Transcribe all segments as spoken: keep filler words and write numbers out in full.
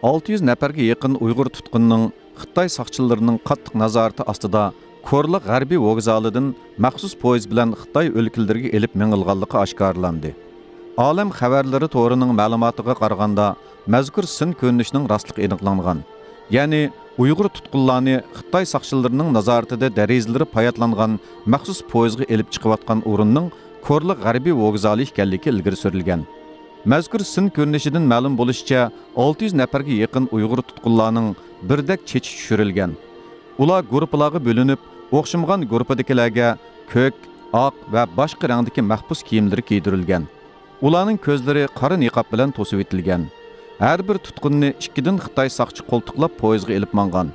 ئالتە يۈز نەپەرگە يېقىن ئۇيغۇر تۇتقۇننىڭ خىتاي ساقچىلىرىنىڭ قاتتىق نازارىتى ئاستىدا كورلا غەربىي ۋوگزالىدىن مەخسۇس پويىز بىلەن خىتاي ئۆلكىلىرىگە ئېلىپ مېڭىلغانلىقى ئاشكارىلاندى. ئالەم خەۋەرلىرى تورىنىڭ مەلۇماتىغا قارىغاندا، مەزكۇر سىن كۆرۈنۈشىنىڭ راستلىقى ئېنىقلانغان. يەنى ئۇيغۇر تۇتقۇنلارنى خىتاي ساقچىلىرىنىڭ نازارىتىدە دېرىزىلىرى پاياتلانغان مەخسۇس پويىزغا ئېلىپ چىقىۋاتقان ئورۇننىڭ كورلا غەربىي ۋوگزالى ئىكەنلىكى ئىلگىرى سۈرۈلگەن. مەزكۇر سىن كۆرۈنۈشىدىن مەلۇم بولۇشىچە، ئالتە يۈز نەپەرگە يېقىن ئۇيغۇر تۇتقۇنلارنىڭ بىردەك چېچى چۈشۈرۈلگەن. ئۇلار گۇرۇپپىلارغا بۆلۈنۈپ، ئوخشىمىغان گۇرۇپپىدىكىلەرگە كۆك، ئاق ۋە باشقا رەڭدىكى مەخپۇس كىيىملىرى كىيدۈرۈلگەن. ئۇلارنىڭ كۆزلىرى قارا نىقاب بىلەن توسۇۋېتىلگەن. ھەر بىر تۇتقۇننى ئىككىدىن خىتاي ساقچى قولتۇقلاپ پويىزغا ئېلىپ ماڭغان.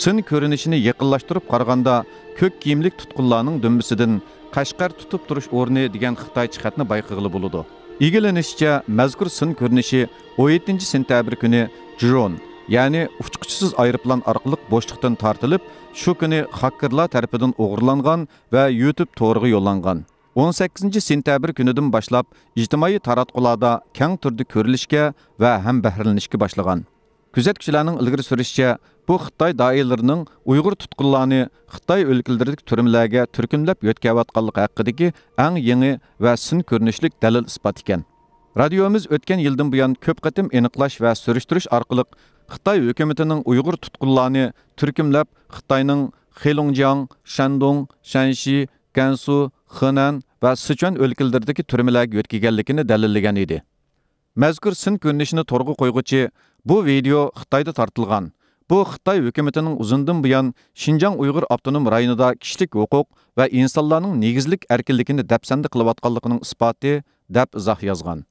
سىن كۆرۈنۈشىنى يېقىنلاشتۇرۇپ قارىغاندا، كۆك كىيىملىك تۇتقۇنلارنىڭ دۈمبىسىدىن «قەشقەر تۇتۇپ تۇرۇش ئورنى» دېگەن خىتايچە خەتنى بايقىغىلى بولىدۇ. ئىگىلىنىشىچە، مەزكۇر سىن كۆرۈنۈشى ئون يەتتىنچى سېنتەبىر كۈنى درون، يەنى ئۇچقۇچىسىز ئايروپىلان ئارقىلىق بوشلۇقتىن تارتىلىپ، شۇ كۈنى خاككېرلار تەرىپىدىن ئوغرىلانغان ۋە يۇتۇب تورىغا يوللانغان. ئون سەككىزىنچى سېنتەبىر كۈنىدىن باشلاپ ئىجتىمائىي تاراتقۇلاردا كەڭ تۈردە كۆرۈلۈشكە ۋە ھەمبەھىرلىنىشكە باشلىغان. كۆزەتكۈچىلەرنىڭ ئىلگىرى سۈرۈشىچە، بۇ خىتاي دائىرىلىرىنىڭ ئۇيغۇر تۇتقۇنلارنى خىتاي ئۆلكىلىرىدىكى تۈرمىلەرگە تۈركۈملەپ يۆتكەۋاتقانلىقى ھەققىدىكى ئەڭ يېڭى ۋە سىن كۆرۈنۈشلۈك دەلىل-ئىسپات ئىكەن. رادىيومىز ئۆتكەن يىلدىن بۇيان كۆپ قېتىم ئېنىقلاش ۋە سۈرۈشتۈرۈش ئارقىلىق خىتاي ھۆكۈمىتىنىڭ ئۇيغۇر تۇتقۇنلارنى تۈركۈملەپ خىتاينىڭ خېلۇڭجياڭ، شەندۇڭ، شەنشى، گەنسۇ، خېنەن ۋە سىچۈەن ئۆلكىلىرىدىكى تۈرمىلەرگە يۆتكىگەنلىكىنى دەلىللىگەن ئىدى. مەزكۇر سىن كۆرۈنۈشىنى تورغا قويغۇچى، بۇ ۋىدېئو خىتايدا تارتىلغان. بۇ خىتاي ھۆكۈمىتىنىڭ ئۇزۇندىن بۇيان شىنجاڭ ئۇيغۇر ئاپتونوم رايونىدا كىشىلىك ھوقۇق ۋە ئىنسانلارنىڭ نېگىزلىك ئەركىنلىكىنى دەپسەندە قىلىۋاتقانلىقىنىڭ ئىسپاتى، دەپ ئىزاھ يازغان.